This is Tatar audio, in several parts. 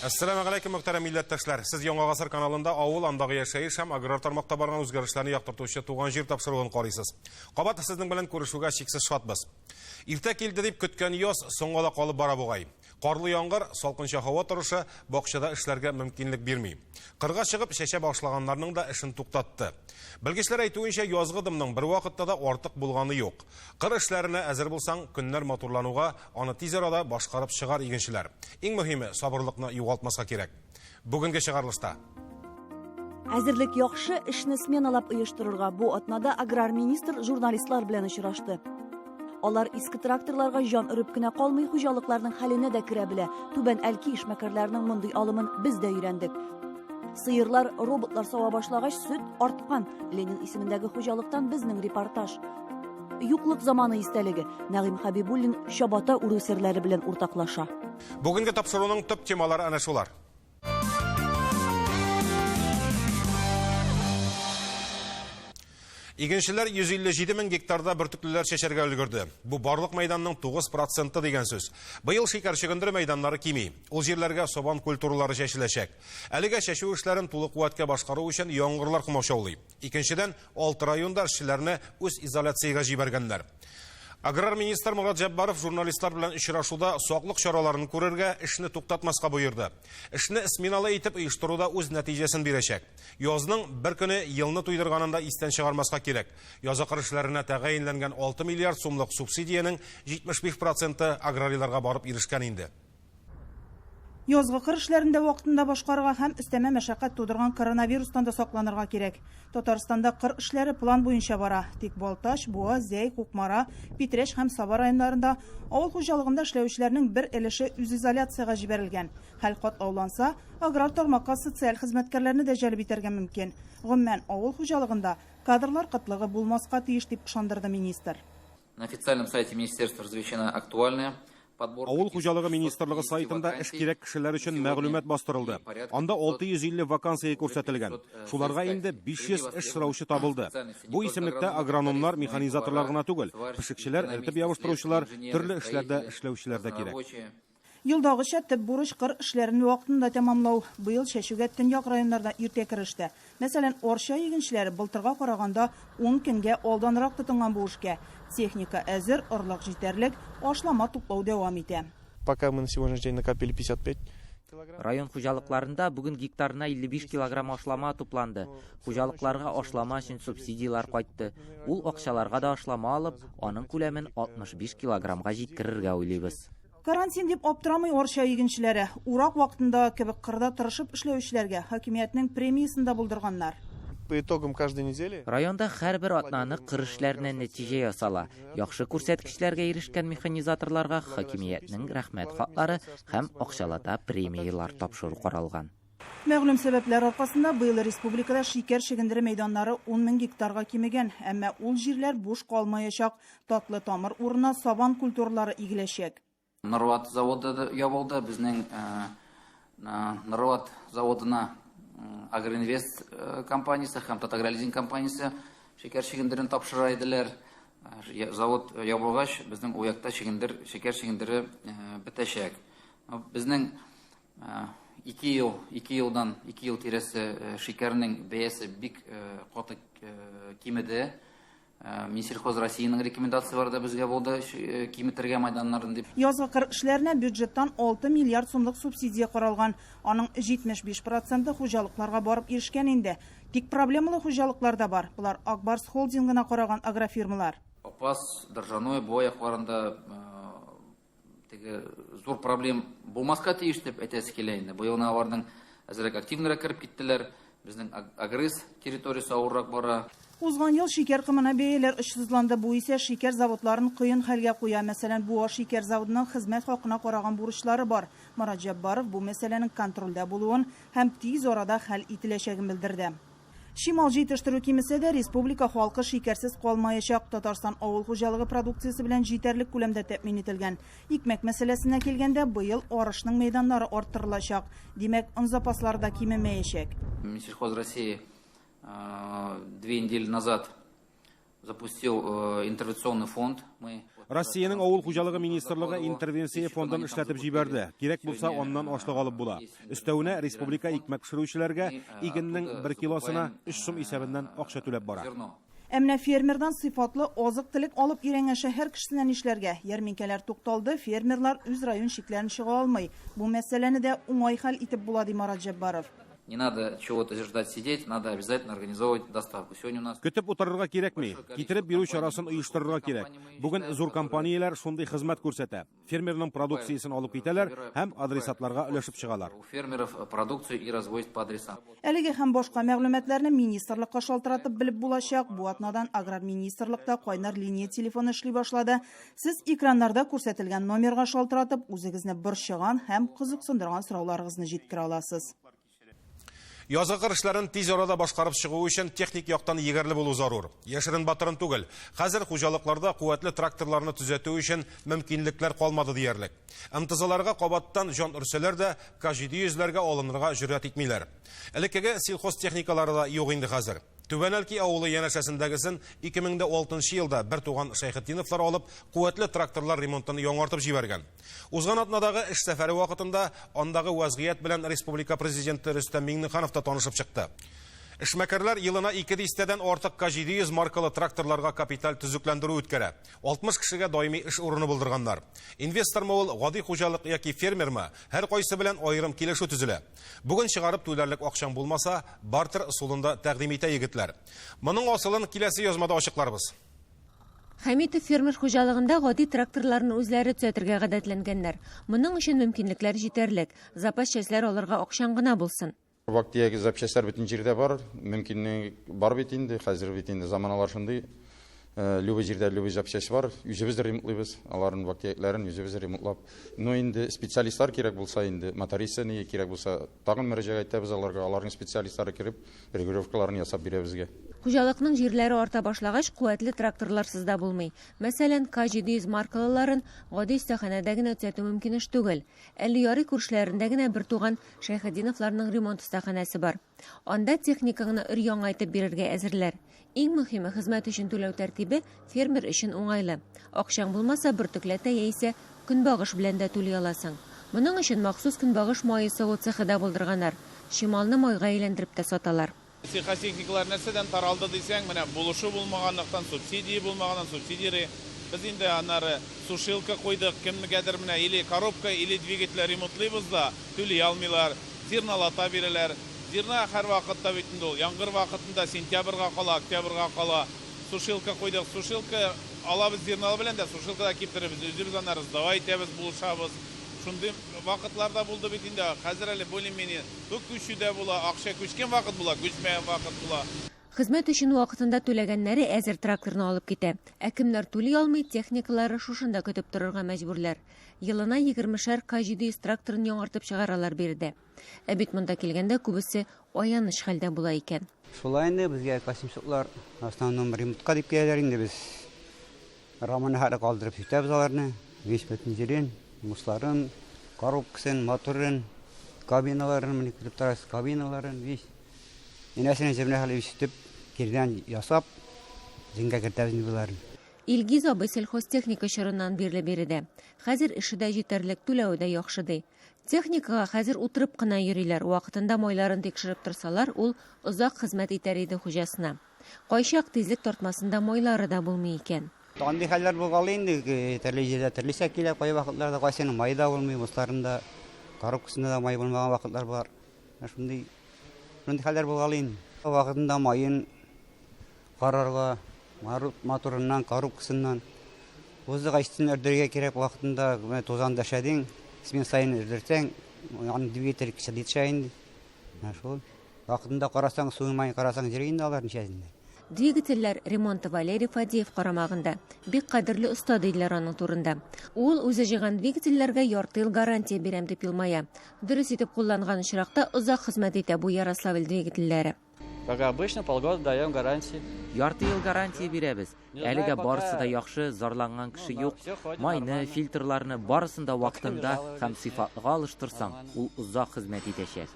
Әссәламу алейкум, мөхтәрәм милләттәшләр. Сез Яңа Гасыр каналында авыл, андагы яшәеш һәм аграр тармакта барган үзгәрешләрне яктыртучы Туган җир тапшыруын карыйсыз. Кабат сезнең белән күрешүгә чиксез шатбыз. Иртә килде дип көткән яз соңга да калып бара бугай. Карлы яңгыр, салкынча һава торышы бакчада эшләргә мөмкинлек бирми. Кырга чыгып чәчә башлаганнарның да эшен туктатты. Белгечләр әйтүенчә, язгы дымның бер вакытта да артык булганы юк. Кыр эшләренә әзер булсаң, көннәр матурлануга аны тиз арада башкарып чыгар игенчеләр. Иң мөһиме, сабырлыкны югалтмаска кирәк. Бүгенге чыгарылышта. Әзерлек яхшы, эшне сменалап оештырырга. Бу атнада аграр министр журналистлар белән очрашты. Алар иске тракторларга җан өреп кенә калмый, хуҗалыкларның хәленә дә керә белә. Түбән Әлки эшмәкәрләренең мондый алымын без дә өйрәндек. Сыерлар роботлар сава башлагач, сөт арткан. Ленин исемендәге хуҗалыктан безнең репортаж. Юклык заманы истәлеге. Нәгыйм Хәбибуллин чабата үрү серләре белән уртаклаша. Бүгенге тапшыруның төп темалары әнә шулар. Игенчеләр 157 мең гектарда бөртеклеләр чәчәргә өлгерде. Бу барлык мәйданның 9 проценты дигән сүз. Быел шикәр чөгендере мәйданнары кими. Ул җирләргә сабан культуралары чәчеләчәк. Әлегә чәчү эшләрен тулы куәткә башкару өчен яңгырлар комачаулый. Икенчедән, алты районда эшчеләрне үз изоляциягә җибәргәннәр. Аграр министр Мурат Җәббаров журналистлар белән очрашуда саклык чараларын күрергә, эшне туктатмаска боерды. Эшне сменалы итеп оештыру да үз нәтиҗәсен бирәчәк. Язның бер көне елны туйдырганын да истән чыгармаска кирәк. Язгы кыр эшләренә тәгаенләнгән 6 миллиард сумлык субсидиянең 75 проценты аграрийларга барып ирешкән инде. Язгы кыр эшләрен дә вакытында башкарырга һәм өстәмә мәшәкать тудырган коронавирустан да сакланырга кирәк. Татарстанда кыр эшләре план буенча бара. Тик Балтач, Буа, Зәй, Кукмара, Питрәч һәм Саба районнарында авыл хуҗалыгында эшләүчеләрнең бер өлеше үзизоляциягә җибәрелгән. Хәл катлауланса, аграр тармакка социаль хезмәткәрләрне дә җәлеп итәргә мөмкин. Гомумән, авыл хуҗалыгында кадрлар кытлыгы булмаска тиеш, дип ышандырды министр. На официальном сайте министерства размещена актуальная подборка. Авыл хуҗалыгы министрлыгы сайтында эш кирәк кешеләр өчен мәгълүмат бастырылды. Анда 650 вакансия күрсәтелгән. Шуларга инде 500 эш сораучы табылды. Бу исемлектә агрономнар, механизаторлар гына түгел, пешекчеләр, эретеп ябыштыручылар, төрле эшләрдә эшләүчеләр дә кирәк. Елдагыча, төп бурыч кыр эшләрен вакытында тәмамлау. Быел чәчүгә төньяк районнарда иртә кереште. Мәсәлән, Арча игенчеләре былтырга караганда ун көнгә алданрак тотынган бу эшкә. Техника әзер, орлык җитәрлек, ашлама туплау дәвам итә. Пока мы на сегодняшний день накопили 55 килограмм. Район хуҗалыкларында бүген гектарына 55 килограмм ашлама тупланды. Хуҗалыкларга ашлама өчен субсидияләр кайтты. Ул акчаларга да ашлама алып, аның күләмен 65 килограммга җиткерергә уйлыйбыз. Карантин дип аптырамый Арча игенчеләре. Урак вакытындагы кебек кырда тырышып эшләүчеләргә хакимиятнең премиясен дә булдырганнар. По итогам каждой недели. Районда һәрбер атнаны кыр эшләренә нәтиҗә ясала. Яхшы күрсәткечләргә ирешкән механизаторларга хакимиятнең рәхмәт хатлары һәм акчалата премияләр тапшыру каралган. Мәгълүм сәбәпләр аркасында быел республикада шикәр чөгендере мәйданнары 10 мең гектарга кимегән. Әмма ул җирләр буш калмаячак. Татлы тамыр урынына сабан культуралары игеләчәк. Норлат заводы да ябылды. Безнең Норлат заводына Агроинвест компаниясе һәм Татагролизинг компаниясе шикәр чөгендерен тапшыра иделәр. Завод ябылгач, безнең ул якта чөгендер, шикәр чөгендере бетәчәк. Безнең Ике ел, ике елдан, ике ел тирәсе шикәрнең бәясе бик каты кимеде. Минсельхоз Россиянең рекомендацияләре дә безгә булды, киметергә майданнарын дип. Язгы кыр эшләренә бюджеттан 6 миллиард сумлык субсидия каралган. Аның 75 проценты хуҗалыкларга барып ирешкән инде. Тик проблемалы хуҗалыклар да бар. Болар Ак Барс холдингына караган агрофирмалар. Апас, Дрожжаное, Буа якларында Теге зур проблем булмаска тиеш дип әйтәсе килә инде. Быел менә аларның әзрәк активнырак кереп киттеләр. Безнең Агрыз территориясе авыррак бара. Узган ел шикәр комына бәяләр очсызланды. Бу исә шикәр заводларын кыен хәлгә куя. Мәсәлән, Буа шикәр заводының хезмәт хакына караган бурычлары бар. Марат Җәббаров бу мәсьәләнең контрольдә булуын һәм тиз арада хәл ителәчәген белдерде. Чимал җитештерү кимесә дә, республика халкы шикәрсез калмаячак. Татарстан авыл хуҗалыгы продукциясе белән җитәрлек күләмдә тәэмин ителгән. Икмәк мәсьәләсенә килгәндә, быел арышның мәйданнары арттырылачак. Димәк, он запаслары да кимемәячәк. Минсельхоз России две недели назад. Запустил интервенционный фонд. Мы Россиянең авыл хуҗалыгы министрлыгы интервенция фондын эшләтеп җибәрде. Кирәк булса, аннан ашлык алып була. Өстәвенә республика икмәк пешерүчеләргә игеннең 1 килосына 3 сум исәбеннән акча түләп бара. Ә менә фермердан сыйфатлы азык-төлек алып өйрәнгән шәһәр кешесенә нишләргә? Ярминкәләр тукталды, фермерлар үз район чикләрен чыга алмый. Бу мәсьәләне дә уңай хәл итеп була, ди Марат Җәббаров. Не надо чего-то ждать сидеть, надо обязательно организовывать доставку. Сегодня у нас Көтеп утырырга кирәкми. Китереп бирү чарасын оештырырга кирәк. Бүген зур компанияләр шундый хезмәт күрсәтә. Фермерның продукциясен алып китәләр һәм адресатларга өләшеп чыгалар. У фермеров продукцию и развозят по адресам. Әлеге һәм башка мәгълүматларны министрлыкка шалтыратып белеп булачак. Бу атнадан аграр министрлыкта кайнар линия телефоны эшли башлады. Сез экраннарда күрсәтелгән номерга шалтыратып, үзегезне борчыган һәм кызыксындырган сорауларыгызны җиткерә аласыз. Язгы кыр эшләрен тиз арада башкарып чыгу өчен техник яктан егәрле булу зарур. Яшерен батырын түгел. Хәзер хуҗалыкларда куәтле тракторларны төзәтү өчен мөмкинлекләр калмады диярлек. МТЗларга кабаттан җан өрсәләр дә К700ләргә алынырга җөрьәт итмиләр. Элеккеге сельхозтехникалары да юк инде хәзер. Түбән Әлки авылы янәшәсендәгесен 2006 елда бер туган Шәйхетдиновлар алып, куәтле тракторлар ремонтын яңартып җибәргән. Узган атнадагы эш сәфәре вакытында андагы вазгыять белән республика президенты Рөстәм Миңнеханов та танышып чыкты. Эшмәкәрләр елына 2 дистәдән артык К700 маркалы тракторларга капиталь төзекләндерү үткәрә. 60 кешегә даими эш урыны булдырганнар. Инвестормы ул, гади хуҗалык яки фермермы, һәр кайсы белән аерым килешү төзелә. Бүген чыгарып түләрлек акчаң булмаса, бартер ысулында тәкъдим итә егетләр. Моның асылын киләсе язмада ачыкларбыз. Хәмитов фермер хуҗалыгында гади тракторларны үзләре төзәтергә гадәтләнгәннәр. Моның өчен мөмкинлекләр җитәрлек. Запас частьләр алырга акчаң гына булсын. Вак-төяк запчастьлар бөтен җирдә бар, мөмкинлек бар бит инде, хәзер бит инде заманалар шундый. Любой җирдә любой запчасть бар, үзебез ремонтлыйбыз, аларның вак-төякләрен үзебез ремонтлап. Но инде специалистлар кирәк булса инде, мотористы ни кирәк булса, тагын мөрәҗәгать итәбез аларга, аларның специалистлары кереп, регулировкаларын ясап бирә безгә. Хуҗалыкның җирләре арта башлагач, куәтле тракторларсыз да булмый. Мәсәлән, К700 маркалыларын гади остаханәдә генә төзәтү мөмкин эш түгел. Әле ярый күршеләрендә генә бер туган Шәйхетдиновларның ремонт остаханәсе бар. Анда техникаңны өр-яңа итеп бирергә әзерләр. Иң мөһиме, хезмәт өчен түләү тәртибе фермер өчен уңайлы. Акчаң булмаса, бөртекләтә яисә көнбагыш белән дә түли аласың. Моның өчен махсус көнбагыш мае саву цехы да булдырганнар. Чималны майга әйләндереп тә саталар. Сельхозтехникалар нәрсәдән таралды дисәң, менә булышу булмаганлыктан, субсидия булмаганнан, субсидия. Без инде аннары сушилка куйдык, кемгәдер менә или коробка, или двигатель ремонтлыйбыз да, түли алмыйлар, зернолата бирәләр. Зерна һәр вакытта бит инде ул, яңгыр вакытында сентябрьгә кала, октябрьгә кала. Сушилка куйдык, сушилка алабыз зерналы белән дә, сушилкада киптерәбез, үзебез аннары сдавать итәбез, булышабыз. Шундый вакытларда булды бит инде, хәзер әле более-менее бу күчүдә була, акча күчкән вакыт була, күчмәгән вакыт була. Хезмәт өчен вакытында түләгәннәре әзер тракторны алып китә. Ә кемнәр түли алмый, техникалары шушында көтеп торырга мәҗбүрләр. Елына егермешәр К700 тракторын яңартып чыгаралар биредә. Ә бит монда килгәндә күбесе аяныч хәлдә була икән. Шулай инде безгә костюмчыклар в основном ремонтка дип киләләр инде без. Раманы хәле калдырып сүтәбез аларны, весь бөтен җирен, мусларын, коробкасын, моторын, кабиналарын, менә күреп торасыз, кабиналарын, весь. Инәсенә җебенә хәле сүтеп, кирдән ясап, зингә кертәбез инде боларын. Илгиз абый сельхозтехника чорыннан бирле биредә. Хәзер эше дә җитәрлек, түләве дә яхшы ди. Техникага хәзер утырып кына йөриләр. Вакытында майларын тикшереп торсалар, ул озак хезмәт итәр иде хуҗасына. Кайчак тизлек тартмасында майлары да булмый икән. Андый хәлләр булгалы инде, төрле җирдә төрлечә килә, кай вакытларда кайсының мае да булмый, мусларында, коробкасында да май булмаган вакытлар бар. Менә шундый хәлләр булгалы инде. Вакытында маен карарга, моторыннан, коробкасыннан. Воздух өстен өрдергә кирәк вакытында, менә тузан дәшәдең, смен сайын өрдерсәң, аны двигатель кешелитшә инде. Менә шул. Вакытында карасаң, суын майын карасаң, җире инде алар ничәсендә. Двигательләр ремонты Валерий Фадеев карамагында. Бик кадерле оста диделәр аның турында. Ул үзе җыйган двигательләргә ярты ел гарантия бирәм дип елмая. Дөрес итеп кулланган очракта озак хезмәт итә бу Ярославль двигательләре. Как обычно, полгода даем гарантии. Ярты ел гарантия бирәбез. Не знаю, Әлегә пока барысы да яхшы, зарланган кеше Ну, да, юк. всё ходит Майны, нормально. фильтрларны барысын да Пока не вакытында жалуюсь, һәм нет. сыйфатлыга алыштырсаң, Нормально. ул озак хезмәт итәчәк.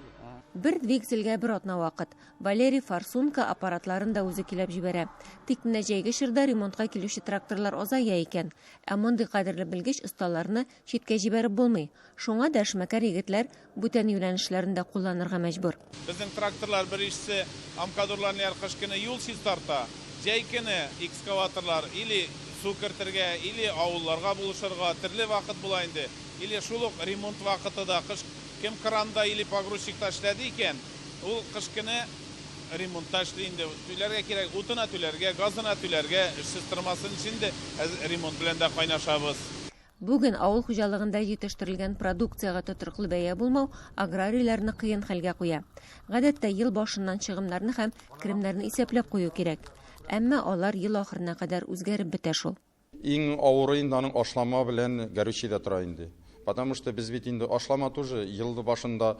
Бер двигательгә бер атна вакыт. Валерий форсунка аппаратларын да үзе көйләп җибәрә. Тик менә җәйге чорда ремонтка килүче тракторлар азая икән. Ә мондый кадерле белгеч осталарны читкә җибәреп булмый. Шуңа да эшмәкәр егетләр бүтән юнәлешләрен дә кулланырга мәҗбүр. Безнең тракторлар бер ишесе Амкадурларны һәр кыш көне юл чистарта. Җәй көне экскаваторлар или су кертергә, или авылларга булышырга, төрле вакыт була инде. Или шул ук ремонт вакыты да кыш кем кранда или погрузчикта эшләде икән, ул кыш көне ремонтта эшли инде. Түләргә кирәк, утына түләргә, газына түләргә, эшсез тормасын өчен инде ремонт белән дә кайнашабыз. Бүген авыл хуҗалыгында җитештерелгән продукциягә тотрыклы бәя булмау аграрийларны кыен хәлгә куя. Гадәттә, ел башыннан чыгымнарны һәм керемнәрне исәпләп кую кирәк. Әмма алар ел ахырына кадәр үзгәреп бетә шул. Иң авыры инде аның ашлама белән горючий да тора инде. Потому что без бит инде ашлама тоже ел башында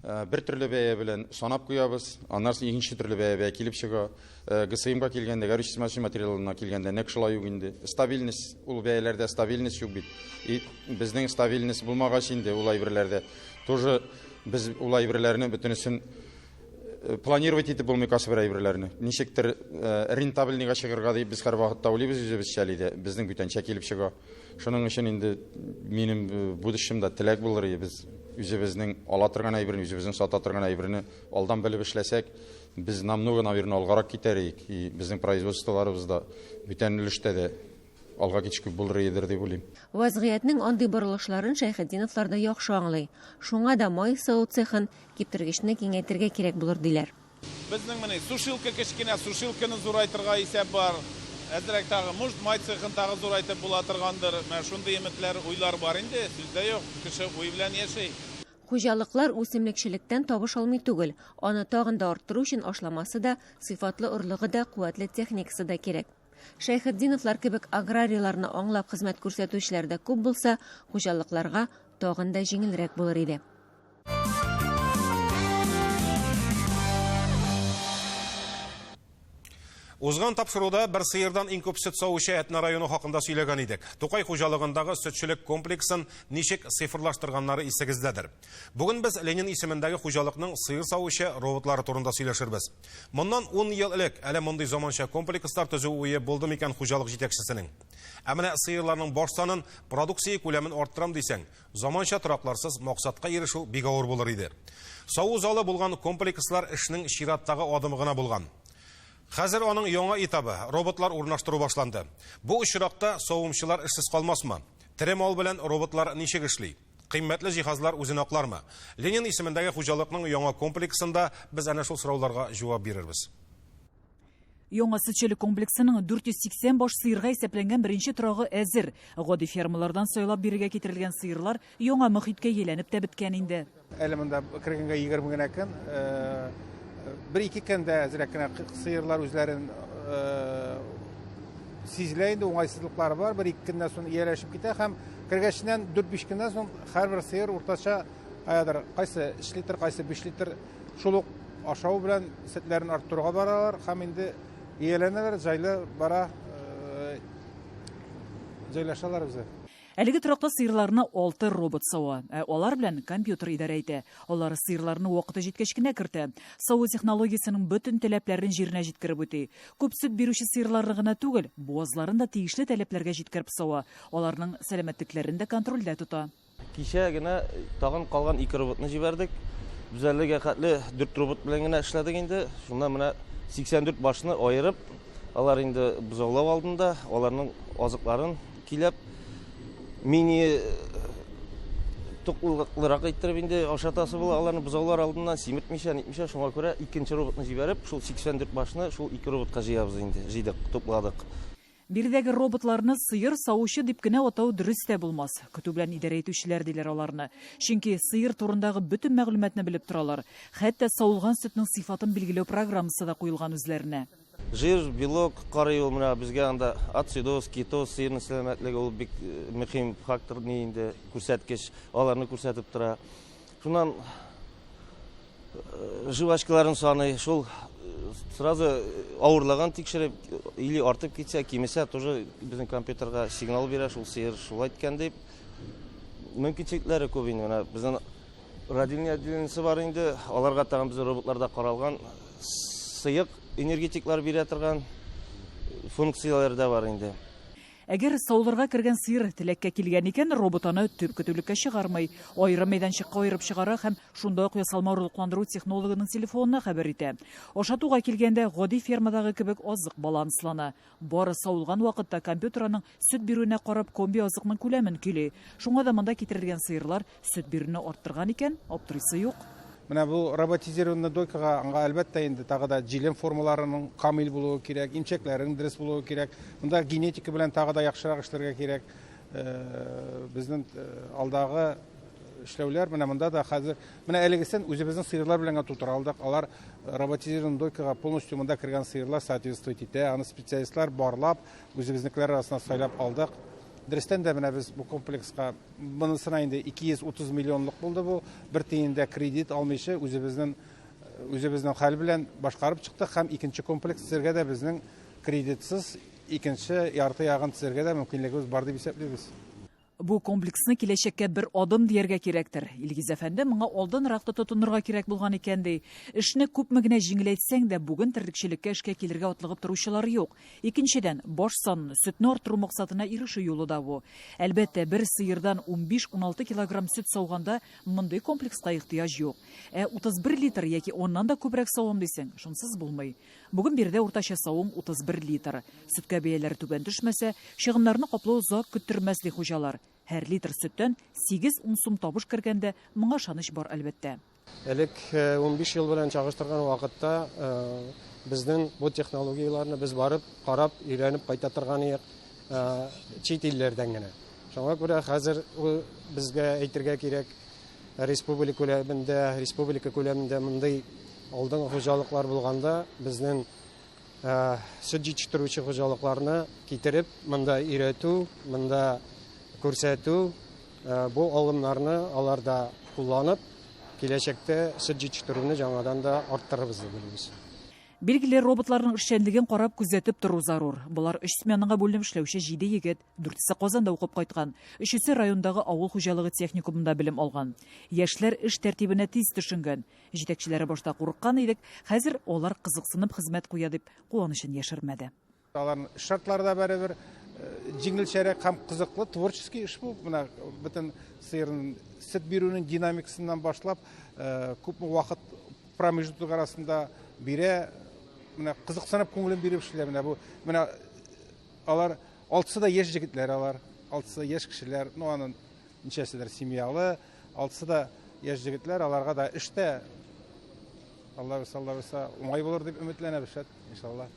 бер төрле бәя белән санап куябыз, аннан соң икенче төрле бәя белән килеп чыга. ГСМга килгәндә, горючий смазочный материалына килгәндә нәкъ шулай ук инде. Стабильность, ул бәяләрдә стабильность юк бит. И безнең стабильность булмагач инде ул әйберләрдә тоже без ул әйберләрне бөтенесен планировать итеп булмый кайсы бер әйберләрне. Ничектер рентабельныйга чыгарга дип без һәрвакытта уйлыйбыз үзебезчә әле дә, безнең бүтәнчә килеп чыга. Шуның өчен инде минем будущемда теләк булыр иде, без үзебезнең ала торган әйберне, үзебезнең сата торган әйберне алдан белеп эшләсәк, без намного, наверное, алгарак китәр идек. И безнең производстволарыбыз да бүтән өлештә дә алга китеш күп булыр идер дип уйлыйм. Вазгыятьнең андый борылышларын Шәйхетдиновлар да яхшы аңлый. Шуңа да май саву цехын, киптергечне киңәйтергә кирәк булыр диләр. Безнең менә сушилка кечкенә, сушилканы зурайтырга исәп бар. Әзрәк тагы, может, май цехын тагы зурайтып була торгандыр. Менә шундый өметләр, уйлар бар инде, сүз дә юк, кеше уй белән яши. Хуҗалыклар үсемлекчелектән табыш алмый түгел. Аны тагын да арттыру өчен ашламасы да, сыйфатлы орлыгы да, куәтле техникасы да кирәк. Шәйхетдиновлар кебек аграрийларны аңлап хезмәт күрсәтүчеләр дә күп булса, хуҗалыкларга тагын да җиңелрәк булыр иде. Узган тапшыруда бер сыердан иң күп сөт савучы Әтнә районы хакында сөйләгән идек. Тукай хуҗалыгындагы сөтчелек комплексын ничек цифрлаштырганнары исегездәдер. Бүген без Ленин исемендәге хуҗалыкның сыер савучы роботлары турында сөйләшербез. Моннан 10 ел элек әле мондый заманча комплекслар төзү уе булды микән хуҗалык җитәкчесенең? Ә менә сыерларның баш санын, продукция күләмен арттырам дисәң, заманча торакларсыз максатка ирешү бик авыр булыр иде. Саву залы булган комплекслар эшнең чираттагы адымы гына булган. Хәзер аның яңа этабы, роботлар урнаштыру башланды. Бу очракта савымчылар эшсез калмасмы? Тере мал белән роботлар ничек эшли? Кыйммәтле җиһазлар үзен аклармы? Ленин исемендәге хуҗалыкның яңа комплексында без әнә шул сорауларга җавап бирербез. Яңа сөтчелек комплексының 480 баш сыерга исәпләнгән беренче торагы әзер. Гади фермалардан сайлап бирегә китерелгән сыерлар яңа мохиткә ияләнеп тә беткән инде. Әле монда кергәнгә 20 генә көн, бер-ике көндә әзрәк кенә сыерлар үзләрен сизелә инде, уңайсызлыклары бар. Бер-ике көннән соң ияләшеп китә һәм кергәченнән дүрт-биш көннән соң һәрбер сыер уртача каядыр, кайсы 3 литр, кайсы 5 литр шул ук ашау белән сөтләрен арттыруга баралар һәм инде ияләнәләр, җайлы бара, җайлашалар үзе. Әлеге торакта сыерларны 6 робот сава, ә алар белән компьютер идарә итә. Алар сыерларны вакыты җиткәч кенә кертә. Саву технологиясенең бөтен таләпләрен җиренә җиткереп үти. Күп сөт бирүче сыерларны гына түгел, буазларын да тиешле таләпләргә җиткереп сава. Аларның сәламәтлекләрен дә контрольдә тота. Кичә генә тагын калган 2 роботны җибәрдек. Без әлегә хәтле 4 робот белән генә эшләдек инде. Шуннан менә 84 башны аерып, алар инде бозаулау алдында, аларның азыкларын киләп, мини туклыклырак иттереп инде ашатасы була аларны бозаулар алдыннан симертмичә, нитмичә, шуңа күрә икенче роботны җибәреп, шул 84 башны шул 2 роботка җыябыз инде, җыйдык, тупладык. Биредәге роботларны сыер савучы дип кенә атау дөрес тә булмас. Көтү белән идарә итүчеләр диләр аларны. Чөнки сыер турындагы бөтен мәгълүматны белеп торалар. Хәтта савылган сөтнең сыйфатын билгеләү программасы да куелган үзләренә. Жир, белок карый ул менә безгә анда ацидоз, кетоз, сыерның сәламәтлеге ул бик мөһим фактор ни инде күрсәткеч, аларны күрсәтеп тора. Шуннан жвачкаларын саный, шул сразу авырлыгын тикшереп, или артып китсә, кимесә, тоже безнең компьютерга сигнал бирә, шул сыер шулай иткән дип. Мөмкинчелекләре күп инде. Менә безнең Родильный отделениесе бар инде. Аларга тагын безнең роботларда каралган сыек энергетиклар бирә торган функцияләр дә бар инде. Әгәр саулырга кергән сыер теләккә килгән икән, робот аны төп көтүлеккә чыгармый. Аерым мәйданчыкка аерып чыгара һәм шунда ук ясалма орлыкландыру технологының телефонына хәбәр итә. Ашатуга килгәндә, гади фермадагы кебек азык баланслана. Бары савылган вакытта компьютер аның сөт бирүенә карап комби азыкның күләмен көйли. Шуңа да монда китерелгән сыерлар сөт бирүне арттырган икән, аптырыйсы юк. Менә бу роботизированный дойкага аңа әлбәттә инде тагы да җилем формаларының камил булуы кирәк, имчәкләренең дөрес булуы кирәк. Монда генетика белән тагы да яхшырак эшләргә кирәк. Безнең алдагы эшләүләр менә монда да хәзер менә әлегесен үзебезнең сыерлар белән генә тутыра алдык. Алар роботизированный дойкага полностью монда кергән сыерлар соответствовать итә. Аны специалистлар барлап, үзебезнекеләр арасыннан сайлап алдык. Дөрестән дә менә без бу комплекска монысына инде 230 миллионлык булды бу. Бер тиен дә кредит алмыйча үзебезнең үзебезнең хәл белән башкарып чыктык һәм икенче комплекс төзергә дә безнең кредитсыз икенче ярты ягын төзергә дә мөмкинлегебез бар дип исәплибез. Бу комплексны киләчәккә бер адым дияргә кирәктер. Илгиз әфәнде моңа алданрак та тотынырга кирәк булган икән ди. Эшне күпме генә җиңеләйтсәң дә, бүген терлекчелеккә эшкә килергә атлыгып торучылар юк. Икенчедән, баш санын, сөтне арттыру максатына ирешү юлы да бу. Әлбәттә, бер сыердан 15-16 килограмм сөт сауганда мондый комплекска ихтыяҗ юк. Ә 31 литр яки аннан да күбрәк савам дисәң, шунсыз булмый. Бүген биредә уртача савым 31 литр. Сөткә бәяләр түбән төшмәсә, чыгымнарны каплау озак көттермәс, ди хуҗалар. Һәр литр сөттән 8-10 сум табыш кергәндә, моңа ышаныч бар, әлбәттә. Элек 15 ел белән чагыштырган вакытта безнең бу технологияләрне без барып, карап, өйрәнеп кайта торган идек чит илләрдән генә. Шуңа күрә хәзер безгә әйтергә кирәк, республика күләмендә мондый алдынгы хуҗалыклар булганда, безнең сөт җитештерүче хуҗалыкларны китереп, монда өйрәтү, монда күрсәтү, бу алымнарны аларда кулланып, киләчәктә сөт җитештерүне яңадан да арттырырбыз дип уйлыйбыз. Билгеле, роботларның эшчәнлеген карап, күзәтеп тору зарур. Болар өч сменага бүленеп эшләүче 7 егет. Дүртесе Казанда укып кайткан, өчесе райондагы авыл хуҗалыгы техникумында белем алган. Яшьләр эш тәртибенә тиз төшенгән. Җитәкчеләре башта курыккан идек, хәзер алар кызыксынып хезмәт куя дип куанычын яшермәде. Аларның эш шартлары да барыбер җиңелчәрәк һәм кызыклы творческий эш бу. Менә бөтен сыерның сөт бирүнең динамикасыннан башлап, күпме вакыт промежуток арасында бирә, менә кызыксынып күңелен биреп эшлиләр. Менә бу, менә алар алтысы да яшь җегетләр, алар алтысы яшь кешеләр, ну аның ничәседер семьялы, алтысы да яшь җегетләр, аларга да эштә Алла бирсә, Алла бирсә, уңай булыр дип өметләнәбез, шәт, иншалла.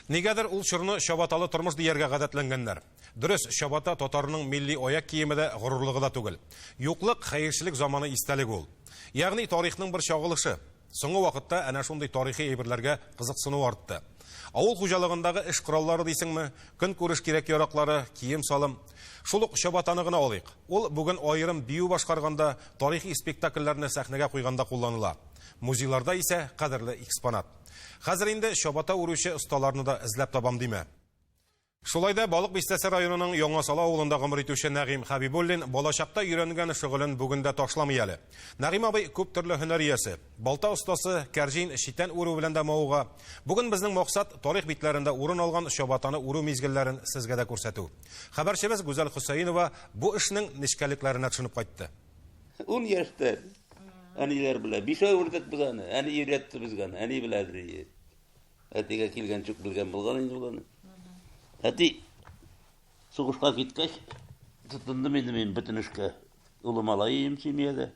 Нигәдер ул чорны чабаталы тормыш дияргә гадәтләнгәннәр. Дөрес, чабата татарның милли аяк киеме дә, горурлыгы да түгел. Юклык, хәерчелек заманы истәлеге ул. Ягъни тарихның бер чагылышы. Соңгы вакытта әнә шундый тарихи әйберләргә кызыксыну артты. Авыл хуҗалыгындагы эш кораллары дисеңме, көнкүреш кирәк-яраклары, кием-салым. Шул ук чабатаны гына алыйк. Ул бүген аерым бию башкарганда, тарихи спектакльләрне сәхнәгә куйганда кулланыла. Музейларда исә кадерле экспонат. Хәзер инде чабата үрүче осталарны да эзләп табам димә. Шулай да Балык Бистәсе районының Яңа Сала авылында гомер итүче Нәгыйм Хәбибуллин балачакта өйрәнгән шөгылен бүген дә ташламый әле. Нәгыйм абый күп төрле һөнәр иясе. Балта остасы, кәрҗин, читән үрү белән дә мавыга. Бүген безнең максат тарих битләрендә урын алган чабатаны үрү мизгелләрен сезгә дә күрсәтү. Хәбәрчебез Гүзәл Хөсәенова бу эшнең нечкәлекләренә төшенеп кайтты. 10 яшьтә әниләр белә. 5 ай үрдек без аны. Әни өйрәтте безгә аны. Әни беләдер. Әтигә килгәнче үк белгән булган инде ул аны. Әти сугышка киткәч, тотындым инде мин бөтен эшкә. Олы малай идем семьяда.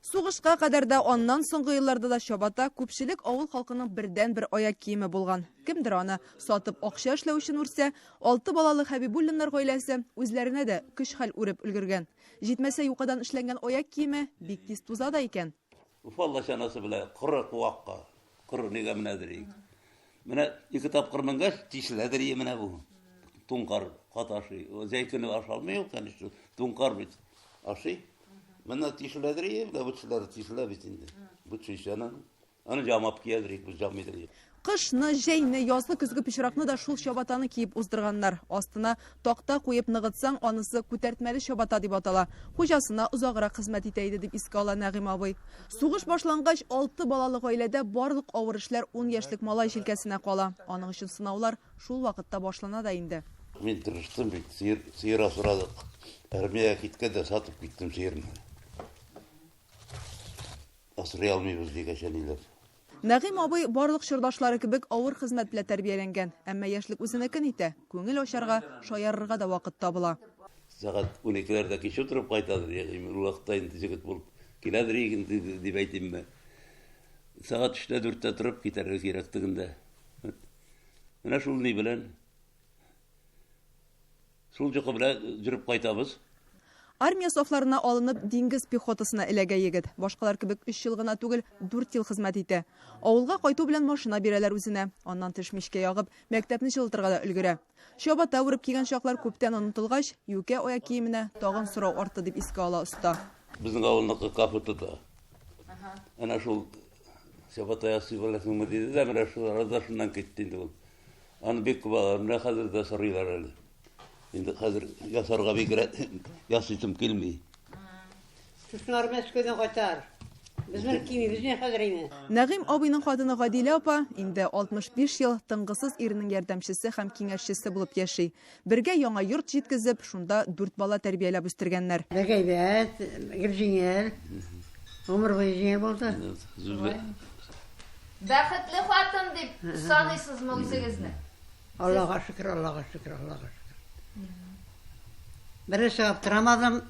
Сугышка кадәр дә, аннан соңгы елларда да чабата күпчелек авыл халкының бердәнбер аяк киеме булган. Кемдер аны сатып акча эшләү өчен үрсә, 6 балалы Хәбибуллиннар гаиләсе үзләренә дә көч-хәл үреп өлгергән. Җитмәсә, юкадан эшләнгән аяк киеме бик тиз туза да икән. Уфалла чанасы белән коры куакка, коры нигә менәдер ик. Менә ике тапкыр менгәч, тишеләдер ие менә бу. Туңкар кат ашый. Җәй көне ашалмый ул, конечно, туңкар бит ашый. Менә тишеләдер ие, менә бу тишеләр тишелә бит инде. Бу чишәне. Аны ямап киядер ик, без ямыйдыр ик. Кышны, җәйне, язгы көзге пычракны да шул чабатаны киеп уздырганнар. Астына такта куеп ныгытсаң, анысы күтәртмәле чабата дип атала. Хуҗасына озаграк хезмәт итә иде, дип искә ала Нәгыйм абый. Сугыш башлангач, алты балалы гаиләдә барлык авыр эшләр ун яшьлек малай җилкәсенә кала. Аның өчен сынаулар шул вакытта башлана да инде. Мин тырыштым бит, сыер, сыер асрадык. Армиягә киткәндә сатып киттем сыерны. Асрый алмыйбыз дигәч әниләр. Нәгыйм абый барлык чордашлары кебек авыр хезмәт белән тәрбияләнгән. Әмма яшьлек үзенекен итә, күңел ачарга, шаярырга да вакыт табыла. Сәгать уникеләрдә кич утырып кайтадыр, ягъни ул вакытта инде җегет булып киләдер инде дип әйтимме. Сәгать өчтә, дүрттә торып китәргә кирәк тегендә. Менә шул ни белән. Шул йокы белән йөреп кайтабыз. Армия сафларына алынып, диңгез пехотасына эләгә егет. Башкалар кебек өч ел гына түгел, дүрт ел хезмәт итә. Авылга кайту белән машина бирәләр үзенә. Аннан тыш мичкә ягып, мәктәпне җылытырга да өлгерә. Чабата үреп кигән чаклар күптән онытылгач, юкә аяк киеменә тагын сорау артты, дип искә ала оста. Безнең авылныкы кафе тота. Әнә шул чабата ясый беләсеңме диде дә, менә шул арада шуннан китте инде ул. Аны бик күп алалар. Менә хәзер дә сорыйлар әле. Инде хәзер ясарга бик рәт ясыйсым килми. Шушылар Мәскәүдән кайтар. Без моны кимибез мин хәзер инде. Нәгыйм абыйның хатыны Гадилә апа инде 65 ел тынгысыз иренең ярдәмчесе һәм киңәшчесе булып яши. Бергә яңа йорт җиткезеп, шунда дүрт бала тәрбияләп үстергәннәр. Бик әйбәт, гел җиңел. Гомер буе җиңел булды. Бәхетле хатын дип саныйсызмы үзегезне? Аллага шөкер, Аллага шөкер, Аллага шөкер. Бер эш аптырамадым.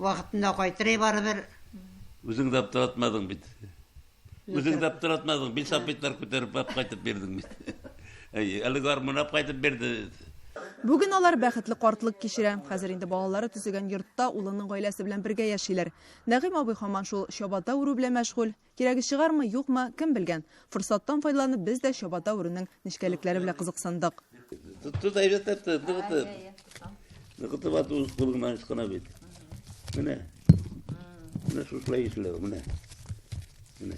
Вакытында кайтырый барыбер. Үзең дә аптыратмадың бит. Үзең дә аптыратмадың, велосипедлар күтәреп алып кайтып бирдең бит. Әйе, әле гармун алып кайтып бирде. Бүген алар бәхетле картлык кичерә. Хәзер инде балалары төзегән йортта улының гаиләсе белән бергә яшиләр. Нәгыйм абый һаман шул чабата үрү белән мәшгуль. Кирәге чыгармы, юкмы, кем белгән. Форсаттан файдаланып, без дә чабата үрүнең нечкәлекләре белән кызыксындык. Тот әйбәтләп тот, ныгытып. Ныгытып ат үз кулыңнан ычкына бит. Менә. Менә шушылай ишелә, менә. Менә.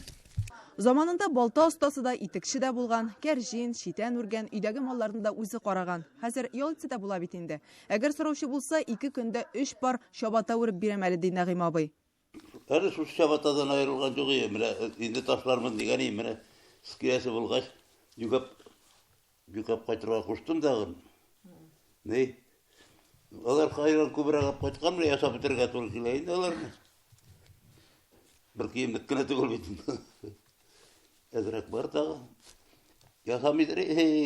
Заманында балта остасы да, итекче дә булган, кәрҗин, читән үргән, өйдәге малларны да үзе караган. Хәзер ял итсә дә була бит инде. Әгәр сораучы булса, ике көндә өч пар чабата үреп бирәм әле, ди Нәгыйм абый. Әле шул чабатадан аерылган юк иде, менә инде ташлармын дигән идем, менә скиясе булгач, югап, югап кайтырга куштым тагын. Ни? Алар кайран күбрәк алып кайткан, менә ясап бетерергә туры килә инде аларны. Бер киемлек кенә түгел бит инде. Әзрәк бар тагы. Ясамыйдыр,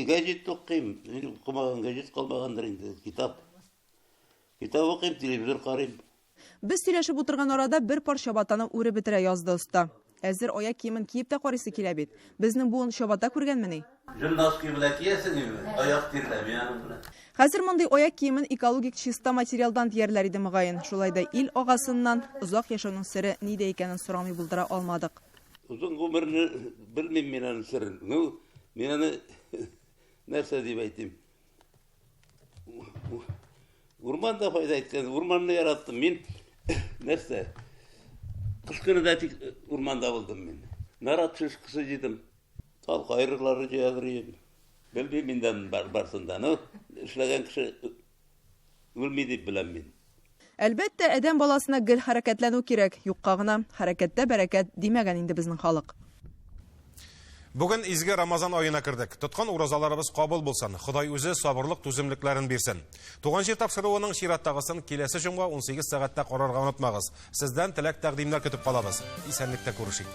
гәҗит укыйм. Мин укымаган гәҗит калмагандыр инде, китап. Китап укыйм, телевизор карыйм. Без сөйләшеп утырган арада бер пар чабатаны үреп бетерә язды оста. Әзер аяк киемен киеп тә карыйсы килә бит. Безнең буын чабата күргәнмени? Җон носки белән киясең инде, аяк тирләми аның белән. Хәзер мондый аяк киемен экологик чиста материалдан диярләр иде мөгаен. Шулай да ил агасыннан озак яшәүнең сере нидә икәнен сорамый булдыра алмадык. Озын гомерне белмим мин аның серен. Ну, мин аны нәрсә дип әйтим? Урман да файда иткән, урманны яраттым. Мин нәрсә? Кыш көне дә тик урманда булдым мин. Нарат шишкасы җыйдым. Тал кайрылары җыядыр идем. Белмим инде бар барсын да. Ну, эшләгән кеше үлми дип беләм мин. Әлбәттә, адәм баласына гел хәрәкәтләнү кирәк. Юкка гына, хәрәкәттә бәрәкәт, димәгән инде безнең халык. Бүген изге Рамазан аена кердек. Тоткан уразаларыбыз кабул булсын. Ходай үзе сабырлык, түземлекләрен бирсен. Туган җир тапшыруының чираттагысын киләсе җомга 18 сәгатьтә карарга онытмагыз. Сездән теләк-тәкъдимнәр көтеп калабыз. Исәнлектә күрешик.